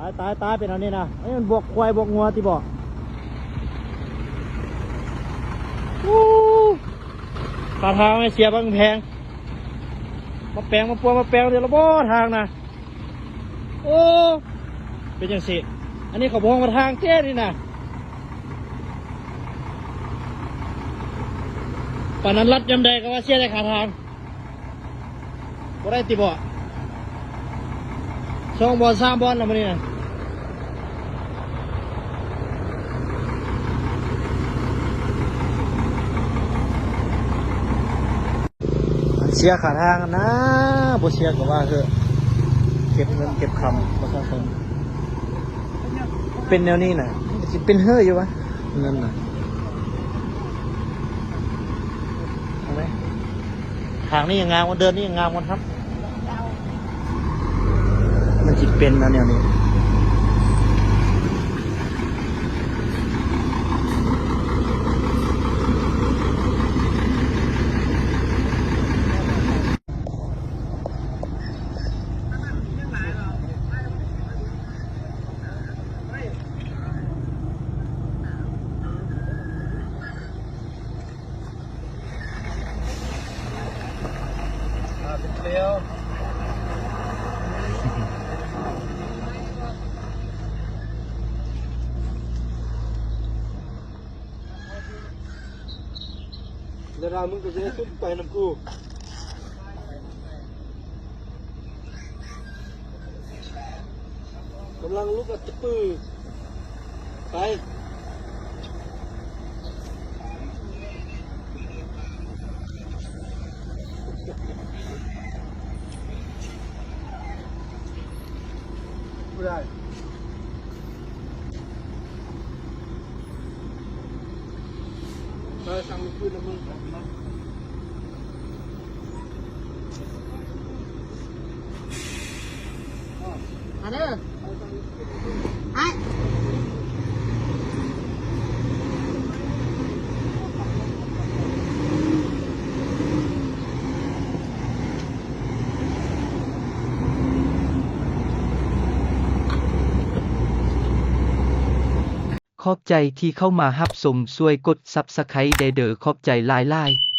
ຕາຍ ຕາຍ ຕາຍ ເປັນອັນນີ້ນະ ອັນນີ້ມັນບວກຄວາຍບວກງົວຕິບໍ? ໂອ້ ຄ່າທາງໃຫ້ເສຍບັກແພງ ມາແປງ ມາປົວ ມາແປງເດລະບໍທາງນະ. ໂອ້ ເປັນຈັ່ງຊີ້ ອັນນີ້ເຂົາບໍ່ຮ້ອງວ່າທາງເດ້ນີ້ນະ ປານນັ້ນລັດຍາມໃດກໍວ່າເສຍແຕ່ຄ່າທາງ. ບໍ່ໄດ້ຕິບໍ? ສອງບ່ອນສາມບ່ອນລະມື້ນີ້ນະ ມັນເສຍຄ່າທາງນະ ບໍ່ເສຍກໍວ່າເຮີ້ ເກັບເງິນເກັບຄຳປະຊາຊົນ ເປັນແນວນີ້ນະ ຊິເປັນເຮີ້ຢູ່ວະ ເງິນນະ. ເອົາໄວ້ ທາງນີ້ຍັງງາມກວ່າ ເດີ່ນນີ້ຍັງງາມກວ່າຄັບ ມັນຊິເປັນນະແນວນີ້. ດາລາ ມຶງກໍຈະໄດ້ຂຶ້ນໄປນຳກູ. ກຳລັງລຸກອັດຕະປື ໄປ ຜູ້ໃດ ເອີ ສັ່ງຄືນນຳມຶງ ມາເດີ ໄປ. ຂອບໃຈທີ່ເຂົ້າມາຮັບຊົມ, ຊ່ວຍກົດ Subscribe ແດ່ເດີ, ຂອບໃຈຫຼາຍໆ.